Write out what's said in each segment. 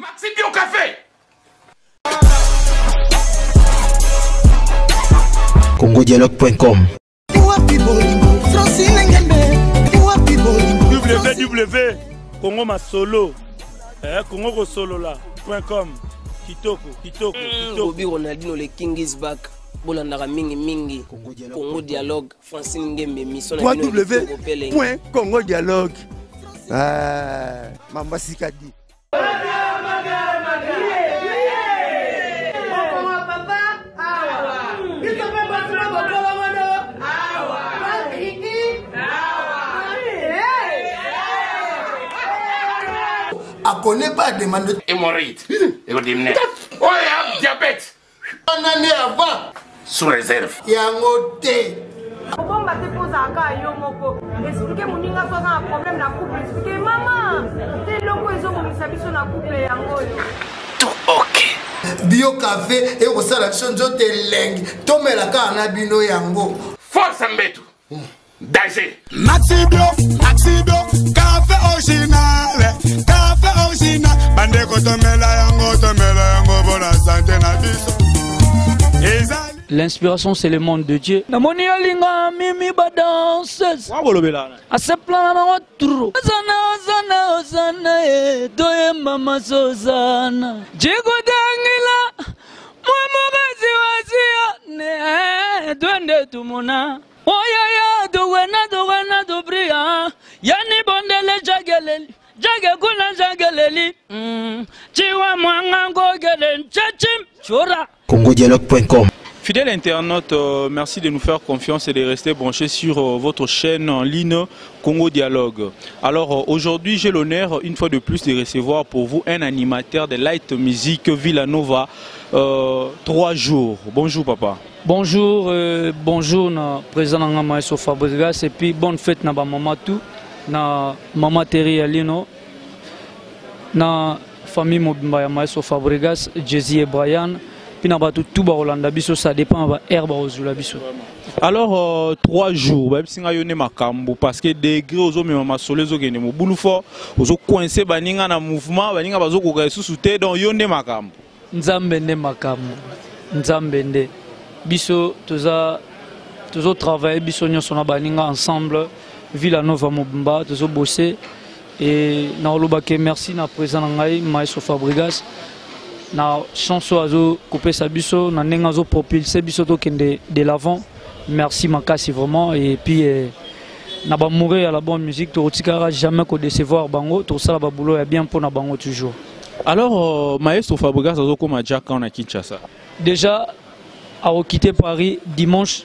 Maxi Bio Café. congodialogue.com Wapi bolingo Francine Ngembe Wapi bolingo www Congo Masolo eh, Congo kosolola.com kitoko kitoko kitoko Bobby Ronaldinho le king is back bolandaka mingi mingi Congo Dialogue Francine Ngembe mission na bino ya kitoko pe elengi. www.congodialogue mamba sikadi akone pas demande Hémorroïde. Écoutez, Oh, diabète. wana nde avant Sous réserve. yango te kobomba te mpo ozalaka yo moko explike moninga so aza na problème na couple explike mama te eloko ezobomisa biso na couple yango oyo bio cafe ekosala biso nzoto elengi tomela kaka na bino yango Force Mbetu. Danger. Maxi Bio, Maxi Bio, café original, café original. Bandeko tomela yango, tomela yango bona santé na biso. Ezali L'inspiration, c'est le monde de Dieu. Namoni alinga mimi ba danseuse. Aseplana nango trop. Ozana ozana ozana eh, toyemba masozana. Jikutangila mwamukazi wazia ne eh, twende tumona. Oyaya tuwena tuwena tubria. Yani bondele jageleli. Jage kuna jageleli. Chiwa mwanga ngogele nchachim chora. congodialogue.com Fidèles internautes, merci de nous faire confiance et de rester branchés sur votre chaîne en ligne Congo Dialogue. Alors aujourd'hui, j'ai l'honneur une fois de plus de recevoir pour vous un animateur de Light Music Villanova 3 jours. Bonjour papa. Bonjour, bonjour na président nanga Maestro Fabregas et puis bonne fête na ba maman tout, na maman Terry Alino, na famille mobimba ya Maestro Fabregas, Jay-Z et Brian. Puis na bato tout ba Rolanda biso, ça dépend ba herbe ozula biso. Alors 3 jours, ba bisinga yone makambo parce que degré ozo mema masolo ezo kende mobulu fort, ozo coincer baninga na mouvement, baninga bazo koka susu te, donc yone makambo. Nzambe nde makambo. Nzambe nde. Biso toza tozo travailler biso nyonso na baninga ensemble Villanova mobimba tozo bosser et na olobake merci na président na ngai Maestro Fabregas na chance oyo azo kopesa biso na ndenge azo propulser biso tokende de l'avant. Merci makasi vraiment et puis na ba mourir à la bonne musique tokotikaka jamais ko décevoir bango, tokosala ba boulot ya bien mpona bango toujours. Alors Maestro Fabregas azo koma Jack na Kinshasa. Déjà a quitté Paris dimanche,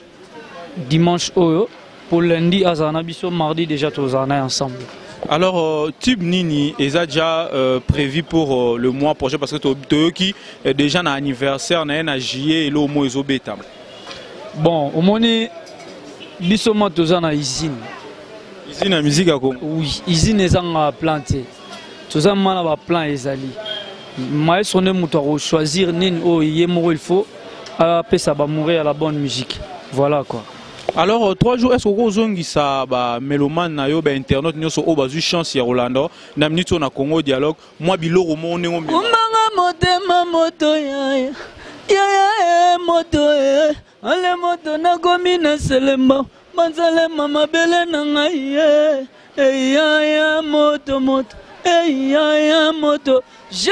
dimanche oyo pour lundi azana biso mardi déjà tozana ensemble. Alors tube nini est déjà prévu pour le mois prochain parce que toyoki déjà na anniversaire na na juillet et lo mois ezobeta. Bon, omoni biso ma tozana usine. Usine ya musique ya Congo. Oui, usine ezanga planté. Toza mana ba plan ezali. Maestro ne muto a choisir nini oyo ye moko il faut apesa ba mourir à la bonne musique. Voilà quoi. Alors 3 jours, est-ce que ozongisa ba mélomane na yo ba internaute nyoso oyo bazwi chance ya Rolando na minute na Congo Dialogue moi biloko mo ndenge mbi. Umanga motema moto ya ya ya moto ya ale moto na komi na selemba manzalema mabele na ngai ye ya ya moto moto ya ya moto je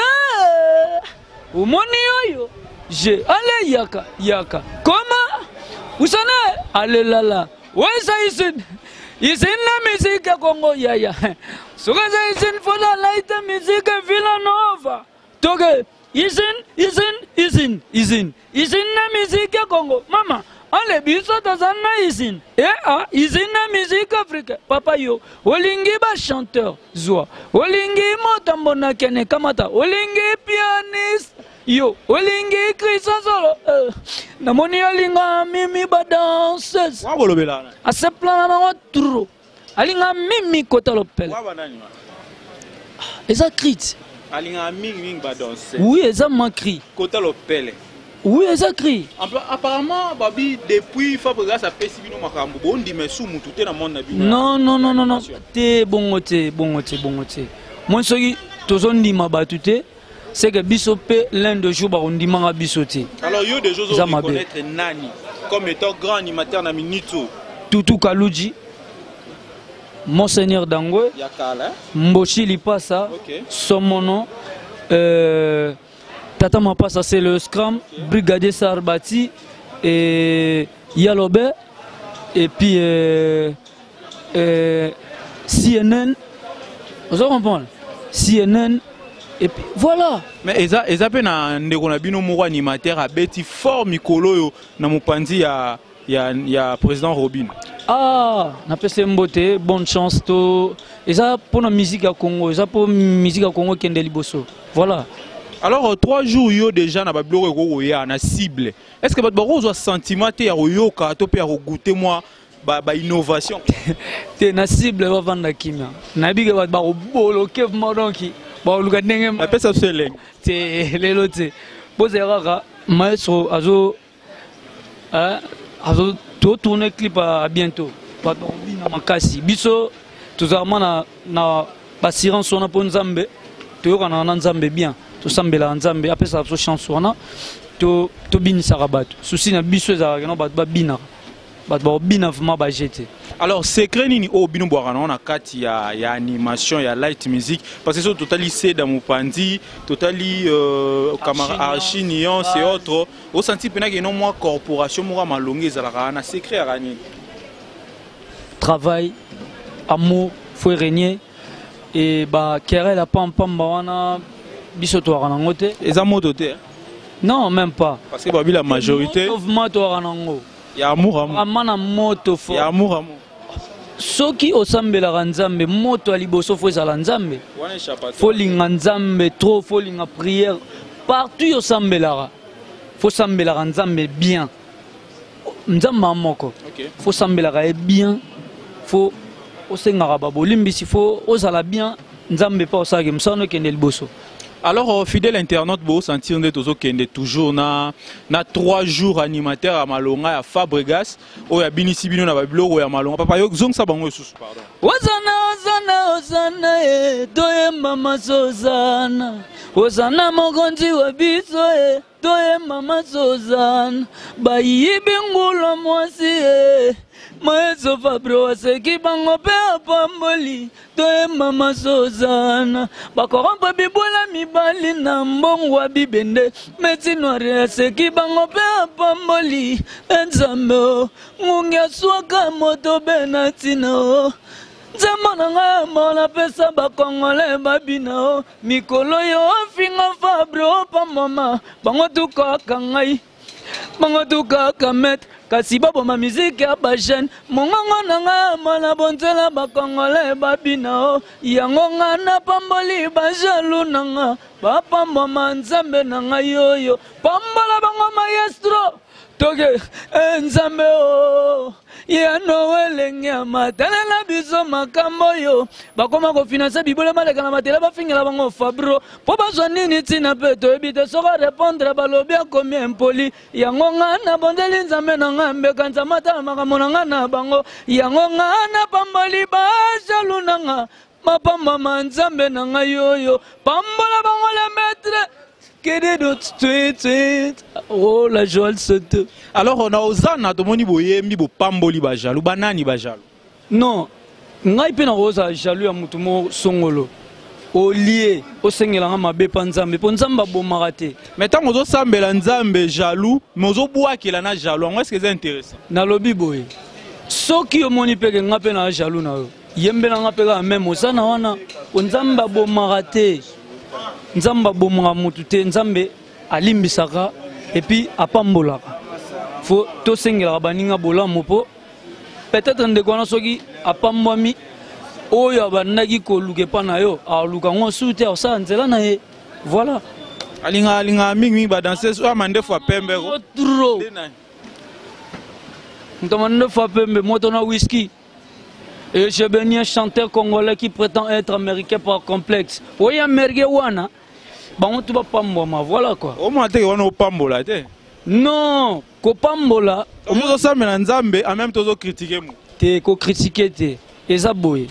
omoni oyo je ale yaka yaka koma usana ale lala wesa isin isin na musique ya Congo ya ya soka isin fola light musique Villanova toke isin isin isin isin isin na musique ya Congo mama ale biso tozana isin e a isin na musique Afrique papa yo olingi ba chanteur zwa olingi motambo na kene kamata olingi pianiste yo olingi Christian Solo namoni alinga mimi ba danseuse Wa bolobela na. aseplana nango trop alinga mimi kota lopele Wa banani wa? Eza cri. Alinga mingi mingi ba danseuse. Oui, eza ma cri. Kota lopele. Oui, eza cri. Apparemment babi depuis Fabregas a pesi bino makambo bondi mais sous mutu te na monde na bino. Non non non non non. Te bongo te bongo te bongo te. Moi soki tozo ndima batu te. C'est que biso mpe l'un de jour bakondimaka biso te. Alors yo déjà Eza mabe. ozoreconnaître nani comme étant grand animateur na minute oyo? Tutu Kaluji, Monseigneur Dangwe, Ya kala, hein? Mbochi Lipasa, Somono, Tata Mapasa, c'est le Scrum, Brigadier Sarbati et Yalobe, et puis CNN, vous comprenez? CNN, et puis voilà. Mais eza pe na ndeko na bino moko animateur abeti fort mikolo oyo na mopanzi ya président Robin. Ah, napesi ye mbote, bonne chance to eza mpona musique ya Congo, eza mpo musique ya Congo ekende liboso. Voilà. Alors 3 jours yo déjà na babiloko ekokoya na cible. Est-ce que bato bakozwa sentiment te ya koyoka to pe ya kogoûter moi ba innovation? Te na cible bavanda kimia. Nayebi ke bato bakoboloke vraiment, donc bakoluka ndenge Apesa biso elengi. Te lelo te. Bozela kaka maestro azo, hein, azo to tourner clip à bientôt. Bato bakobina makasi. Biso tozalama na bassurance wana mpo Nzambe toyokanaka na Nzambe bien, tosambelaka Nzambe apesaka biso chance wana tobinisaka bato. Souci na biso ezalaka keno bato babinaka, bato bakobina vraiment bajete. Alors secret nini oyo bino bwaka nango na kati ya animation ya light music? Parce que soki totali Seda Mopanzi, totali Camara Archie Archie Nuance et Base. autres, osanti mpena keno mwa corporation moko ya malongi ezalaka wana. Secret yaka nini? Travail, amour, faut régner. Et ba querelle à pam pam ba wana biso toaka nango te. Eza moto te, hein? Non, même pas. Parce que babi la majorité Moto vraiment toaka nango. Ya amour, amour. Vraiment na moto fort. Ya amour, amour. Soki osambelaka Nzambe, moto ya liboso fo ezala Nzambe. Wana échappatoire. Fo linga Nzambe trop, fo linga prière. Partout osambelaka, fo sambelaka Nzambe bien. Nzambe ya moko. Fo sambelaka ye bien, fo osengaka ba bolimbisi, fo ozala bien, Nzambe pa osalaki mosala okende liboso. Alors, fidèle internaute, bo sentir nde tozokende toujours na 3 jours animateur ya malonga ya Fabregas oyo abinisi bino na babiloko ya malonga. Papa, yo zongisa bango lisusu, pardon. Ozana, ozana, ozana, e, toyemba masozana. Ozana mokonzi wa biso, e, toyemba masozana. Bayibi ngulu mwasi, e, maestro Fabro aseki bango mpe apamboli. Toyemba masozana. Bakorompa bibwela mibali na mbongo ya bibende. Meti noire aseki bango mpe apamboli. E Nzambe o, ngungi aswaka moto be na ntina o. Nzambe na ngai mona pesa bakongole babina o. Mikolo yo ofinga Fabro pambama. Bango tukaka ngai, bango tukaka maître. Kasi baboma musique ya ba jeune. Mongongo na ngai mona bonzela bakongole babina o. Yango nga napamboli ba jaloux na nga. Bapambama Nzambe na ngai oyo. Pambola bango maestro. Toke, e Nzambe o. Ya Noël nyama, talela biso makambo yo. Bakoma kofinanse bibole maleka na matela bafingela bango Fabro. Po bazwa nini ntina mpe toyebi te soko répondre balobi akomi impoli. Yango nga nabondeli Nzambe na nga mbeka Nzambe atala makambo na nga na bango. Yango nga napamboli ba jaloux na nga. Mapambama Nzambe na ngai oyo. Pambola bango le maître. Quel tweet, tweet. Oh, la joie saute. Alors, on a Ozana, tomoni boyembi, bo pamboli ba jaloux, banani ba jaloux. Non, ngai pe na rosa jaloux ya mutu mo songolo. Olie, osengela nga mabe pa Nzambe, po Nzambe abomaka te. Mais tango ozosambela Nzambe jaloux, mais ozobwakela na jaloux, yango est-ce que c'est intéressant? Nalobi boye. Soki omoni pe ke nga pe na jaloux na yo, yembela nga pe kaka même osana wana, po Nzambe abomaka te. Nzambe abomaka mutu te, Nzambe alimbisaka et puis apambolaka. Faut tosengelaka baninga bolamu po peut-être ndeko wana soki apambwami oyo abandaki koluka epa na yo, aluka ngo su te, akosala nzela na ye. Voilà. Alinga, alinga mingi mingi ba danseuse oyo mandefu ya pembe ko. Trop. Moto mandefu ya pembe, moto na whisky. Et je bénis un chanteur congolais qui prétend être américain par complexe. Oyo américain wana, bango tu bapambwama, voilà quoi. Omona te wana opambola te. Non, kopambola. Ozosambela Nzambe, en même temps ozocritiquer mo. Te kocritiquer te. Eza boye.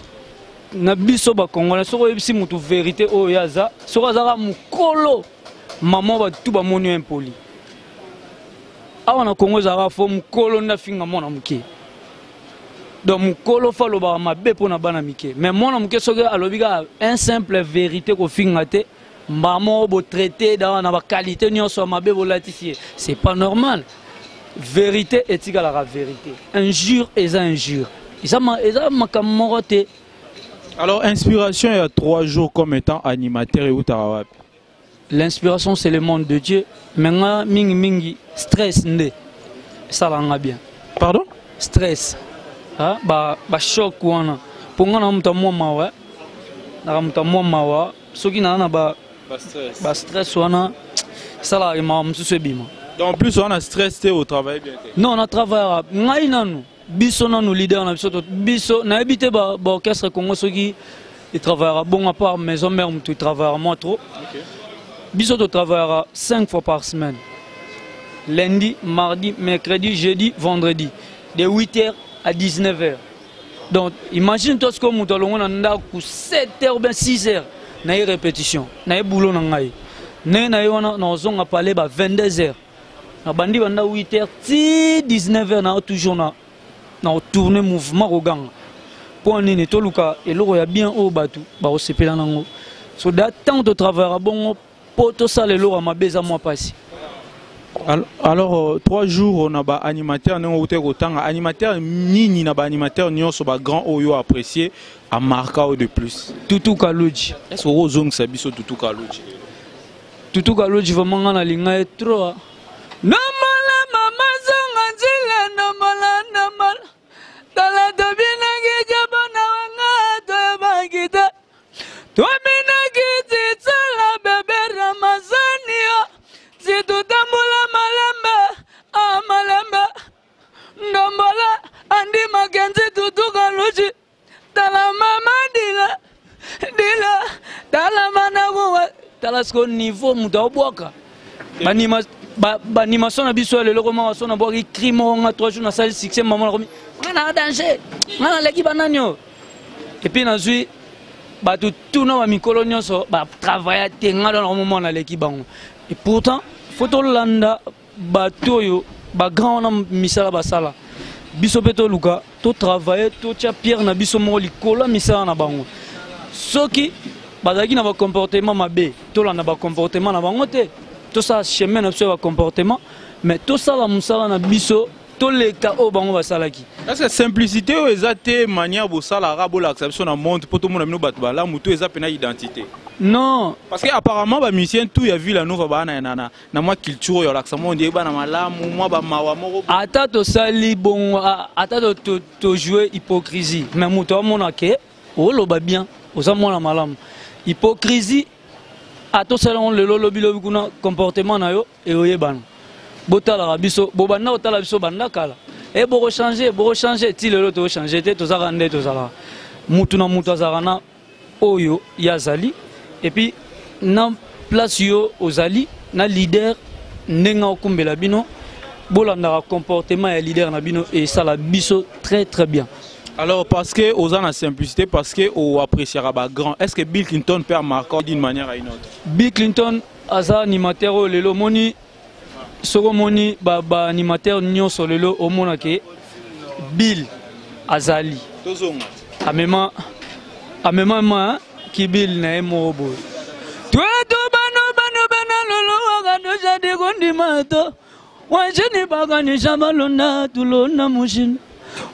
Na biso bacongolais, soki oyebisi motu vérité oyo ye aza, soki azaka mokolo mama, bato bamoni yo impoli. Awa na Congo ezalaka fo mokolo nde afinga mwana moke. Donc mokolo fo alobaka mabe mpo na bana mike, mais mwana moke soki alobi kaka un simple vérité, kofinga te, mbala moko botraite na baqualité nyonso ya mabe bolatisi ye. C'est pas normal. Vérité etikalaka vérité, injure eza injure, eza makambo moko te. Alors, inspiration il y a 3 jours comme étant animateur eutaka wapi? L'inspiration, c'est le monde de Dieu, mais nga mingi mingi stress nde esalanga bien. Pardon? Stress, ah, ba choc wana, mpo nga na moto ya mwa mawa, naka moto ya mwa mawa. Soki naa na ba stress wana, esalaka mawa mosusu ebima. Donc plus on a stress te, otravaille bien te? Non, na travaillaka. Ngai nanu, biso nanu, leader na biso, biso nayebi te baorchestre Congo soki etravaillaka bongo, à part Maison Mère moto etravaillaka moi trop. Biso totravaillaka 5 fois par semaine: lundi, mardi, mercredi, jeudi, vendredi, de 8h à 19h. Donc imagine toi, sikoyo moto alongo na ndako 7h ou bien 6h, na ye répétition, na ye boulot na ngai, ndenge na ye wana, nazonga pale ba 22h. Nabandi banda 8h ti 19h, na toujours na tourner, mouvement, koganga. Mpo nini? Toluka eloko ya bien oyo bato bakosepela nango. So da ntango totravaillaka bongo, mpo tosala eloko ya mabe eza mwa mpasi. Alors, 3 jours na baanimateur, ndenge outi kotanga, animateur nini na baanimateur nyonso bagrand oyo apprécié, amarka oyo de plus? Tutu Kaluji. Est ce okozongisa biso Tutu Kaluji? Tutu Kaluji, vraiment nga nalinga ye trop. Namala mama zonga nzela, namala namala tala, tobinaki jabona wanga, toyebaki te, tobinaki titsala bebe Ramazani yo situtambula malembe a malembe, ndombola andi Makenzi. Tutu Kaluji, tala mama, dila dila, tala manakuwa, tala siko niveau moto aobwaka baanimation na biso ya lelo. Koma so nabwaki cri moko nga 3 jours nasali succès, mama nakomi nga na danger, nga naleki banani oyo. Et puis nazwi bato tuna bamikolo nyonso batravailla te, nga do nakomomona naleki bango. Et pourtant faut tolanda bato oyo bagrand wana, misala basala, biso mpe toluka totravaille, totya pierre na biso moko likolo ya misala na bango. Soki bazalaki na bacomportement mabe, tolanda bacomportement na bango te, tosala chemin na biso ya bacomportement, mais tosala mosala na biso, toleka oyo bango basalaki. Est-ce que simplicité oyo eza te manière bosalaka, bolakisa biso na monde mpo tomona bino bato balamu, to eza mpena identité? Non. Parce que apparemment bamusicien tout ya Ville Nova baa na mwa culture oyo olakisa mo ndie bana malamu, mwa bamawa moko. Ata tosali bongo, ata tojoue hypocrisie, mais moto amona ke oloba bien, oza mwana malamu. Hypocrisie, ata osala yango lelo, lobi lobi kuna comportement na yo eoyebana. Botalaka biso, bobanda kotala biso banda kala e, bokochange, bokochange ti lelo tokochange te. Tozalaka nde tozalaka, mutu na mutu azalaka na oyo ye azali, et puis na place yo ozali na leader, ndenge akokumbela bino, bolandaka comportement ya leader na bino, esala biso très très bien. Alors, parce que oza na simplicité, parce que oappréciera bagrand, est ce que Bill Clinton père marquant d'une manière à une autre? Bill Clinton aza animateur oyo lelo omoni, soki omoni baanimateur nyonso lelo, omonake Bill azali. Tozonga. Amema ma kibil na ye moko boye. Twetu bano bano bana lolo wakadosha kondima to washini bakanisha balonda tulona mushini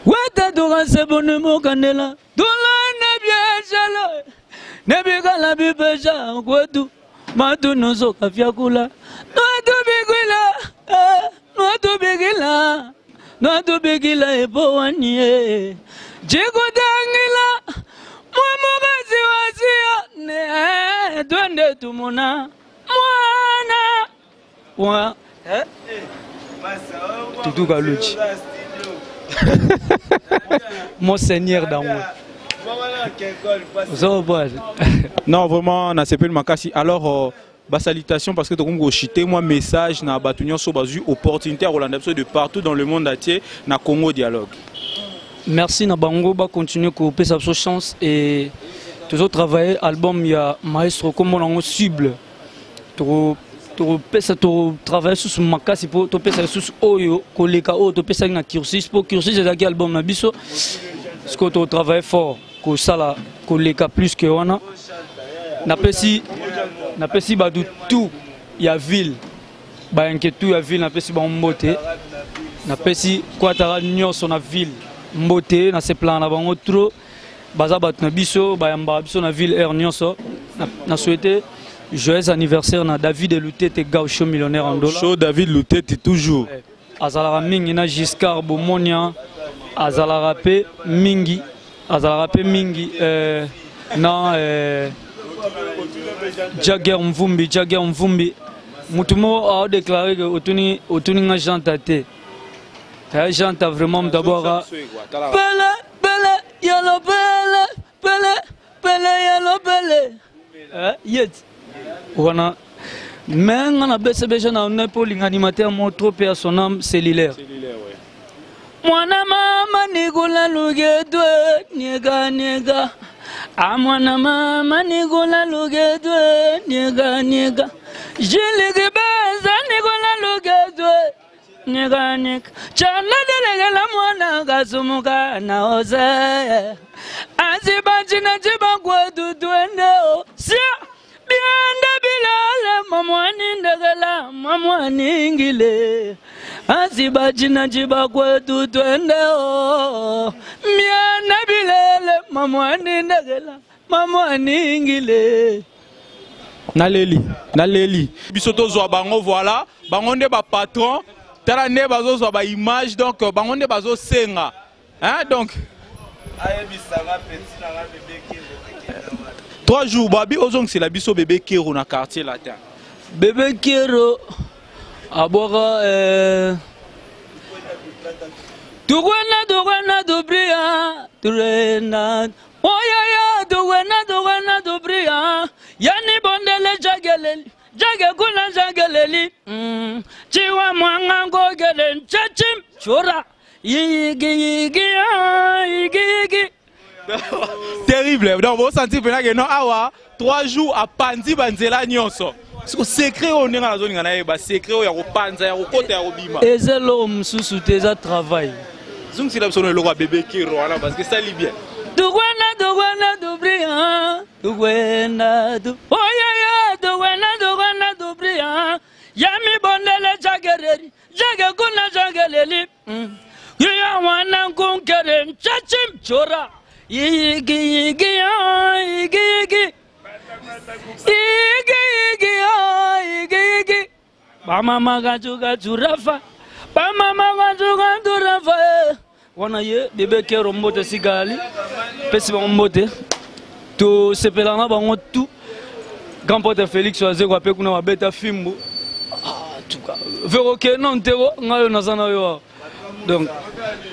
wete tukasebone mokandela tulona biashalo nebikala bipesha kwetu matunuso kafyakula nwatubikila, nwatubikila, nwatubikila epowanie jikutangila mwamukazi wasia ne twende tumona mwana wa eh? Tutu Kaluji, monseigneur dango. Non, vraiment nasepeli makasi. Alors, basalutation, parce que tokomi kochite, mwa message na bato nyonso bazwi opportunité ya kolanda biso de partout dans le monde entier na Congo Dialogue. Merci na bango bacontinue kopesa biso chance et tozotravaille album ya maestro kombo nango cible. Tokopesa, totravaille susu makasi mpo topesa lisusu oyo koleka oyo topesaki na cursus, mpo cursus ezalaki album na biso. Sikoyo totravaille fort kosala koleka plus que wana. Napesi bato tout ya ville, bayanke tout ya ville, napesi bango mbote. Napesi kwataka nyonso na ville mbote, nasepelaka na bango trop. Baza bato na biso, bayambaka biso na ville aire nyonso. Na souhaite joyeux anniversaire na David Lutete, gaucho millionnaire en dollar. Show David Lutete toujours. Ouais. Azalaka mingi na Giscard Bomonia, azalaka mpe mingi, azalaka mpe mingi na Jagger Mvumbi. Jagger Mvumbi mutu moko aodéclare ke otuni, otuni nga Janta te. Janta vraiment moto abwaka pele pele yalo pele pele pele yalo pele yet wana. Mais nga na BCBG na ne mpo olinga animateur moko trop pe ya son âme cellulaire. Mwana mama Nikola Lugetwe niega niega, a mwana mama Nikola Lugetwe niega niega, Jilikibeza Nikola Lugetwe niega niega, chana delegela mwana kasumuka na ose aziba china chiba kwetu twende o sia bianda bilala mamwani ndagala mamwani ngile aziba china chiba kwetu twende o miana bilele mamwani ndagala mamwani ngile. Naleli, naleli biso tozwa bango, voilà, bango nde bapatron. Tala nde bazozwa baimage, donc bango nde bazosenga, hein? Donc 3 jours babi ozongisela biso Bébé Kero na Quartier Latin. Bébé Kero abwaka tukwena tukwena tubria turena oyaya tukwena tukwena tubria yani bondele jageleli jage kuna jageleli chiwa mwanga ngogele nchachim chora yigi yigi ah, yigi yigi. Terrible. Donc bosenti mpena ke non, awa 3 jours apanzi banzela nyonso. Siko secret oyo ndenge nazolinga nayeba, secret oyo ya kopanza, ya kokota, ya kobima. Eza eloko mosusu te, eza travail. Zongisela biso no eloko ya Bébé Kero wana parce que esali bien. Tukwena tukwena tubria tukwena tu oyaya tukwena tukwena tubria yami bondele jagereri jage kuna jageleli iya wana kunkere nchachim chora yigi yigi ah, yigi yigi yigi yigi ah, yigi yigi bamama gaju rafa bamama gaju gaju rafa eh. Wana ye Bébé Kero mbote sigali pesi bango mbote, tosepela na bango tout. Grand pote Félix Wazekwa mpe kuna babeta fimbu. Ah, tuka veroke non te ngai oyo naza na yo awa donc.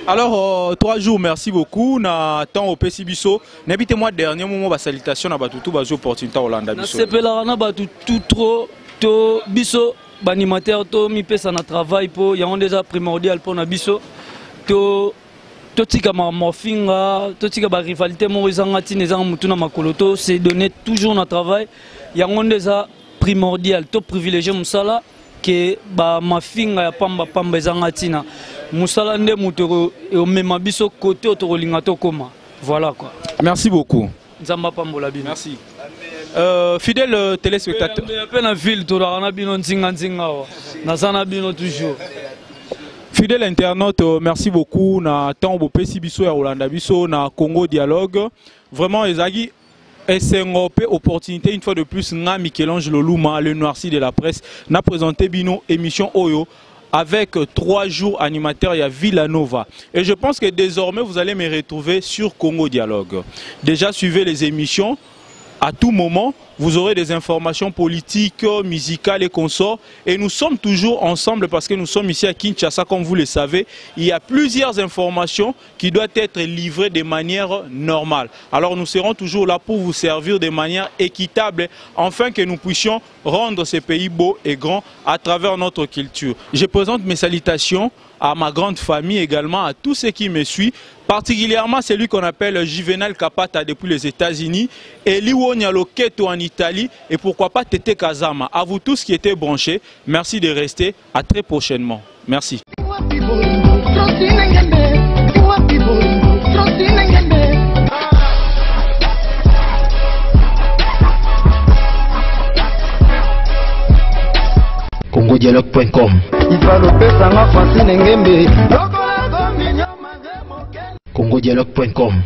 Alors 3 jours, merci beaucoup na temps opesi biso. Nayebi te mwa dernier moment basalutation na bato tu bazwi opportunité kolanda biso. Nasepelaka na bato tout trop. To biso baanimateur to mipesa na travail mpo yango nde eza primordial mpo na biso. To totika mafinga, totika barivalité moko ezanga ntina, ezanga motu na makolo. To se donner toujours na travail, yango nde eza primordial. To privilégie mosala ke bamafinga ya pambapamba ezanga ntina. Mosala nde moto omema biso kote oyo tokolinga tokóma, voilà quoi. Merci beaucoup. Nzambe apambola bino. Merci. Fidèle téléspectateur. Mpe na ville tolaka na bino nzinga-nzinga awa, naza na bino toujours. Fidèle internaute, merci beaucoup na temps bopesi biso ya kolanda biso na Congo Dialogue. Vraiment ezalaki esengo mpe opportunité une fois de plus nga Michel-Ange Loluma, le noirci de la presse, na présenté bino émission oyo avec 3 jours animateurs ya Villanova. Et je pense que désormais vous allez me retrouver sur Congo Dialogue. Déjà suivez les émissions. À tout moment, vous aurez des informations politiques, musicales et consorts. Et nous sommes toujours ensemble parce que nous sommes ici à Kinshasa, comme vous le savez. Il y a plusieurs informations qui doivent être livrées de manière normale. Alors nous serons toujours là pour vous servir de manière équitable, afin que nous puissions rendre ce pays beau et grand à travers notre culture. Je présente mes salutations à ma grande famille, également à tous ceux qui me suivent. Particulièrement celui qu'on appelle Juvenal Kapata depuis les États-Unis, Eli Wonya Loketo en Italie et pourquoi pas Tete Kazama. À vous tous qui étaient branchés, merci de rester. À très prochainement. Merci. congodialogue.com congodialogue.com.